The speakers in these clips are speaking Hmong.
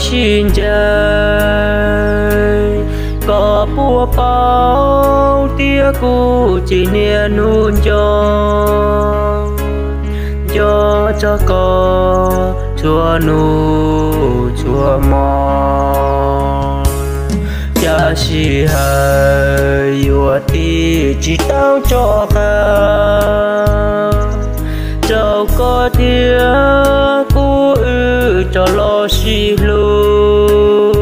sib ncaim, koj puas paub tias kuv tsis niaj hnub nco, nco txog koj txhua hnub txhua hmo. Cas sij hawm yuav tig tsis tau tso qab rau koj thiab kuv wb rov los sib hlub.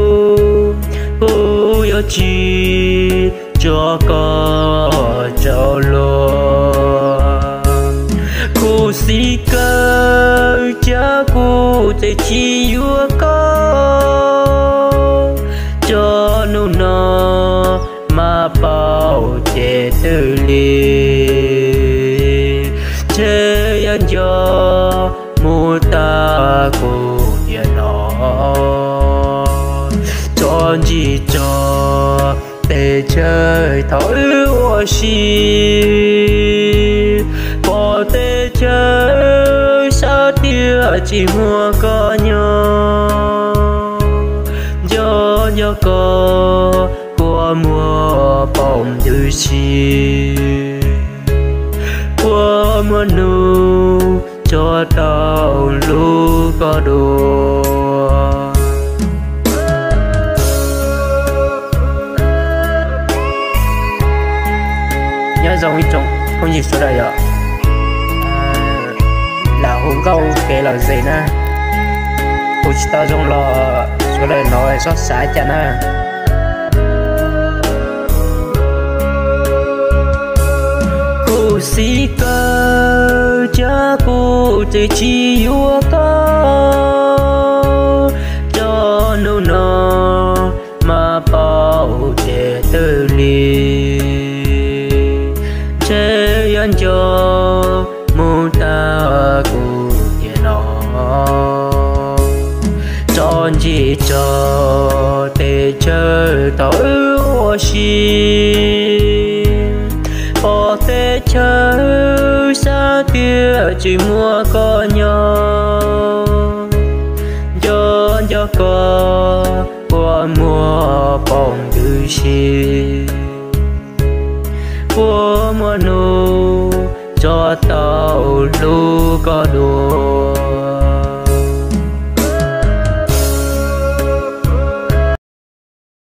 Kuv yuav tsis tso koj rau luag, khuv xim kawg thiab kuv tseem tsis yuav koj. Txog hnub no mas paub ces twb lig, ntshe yuav nco mus tag kuv tiam no. Tso ntsis tso tes chaw thaum wb ua si, pom teb chaws sab tiaj tsis muaj koj nyob. Nco nco koj kua muag poob ntws si, kua muag nug tso tau hlub koj dua. Nyob zoo ib tsoom phooj ywg sawv daws yom, lam hu nkauj kev lom zem na, hu tsis tau zoo los sawv daws hnov txhob xav cas na. Khuv xim kawg thiab kuv tseem tsis yuav koj, txog hnub no mas paub ces twb lig, ntshe yuav nco mus tag kuv tiam no. Tso ntsis tso tes chaw thaum wb ua si, pom teb chaws sab tiaj tsis muaj koj nyob. Nco nco koj kua muag poob ntws si, kua muag nug tso tau hlub koj dua.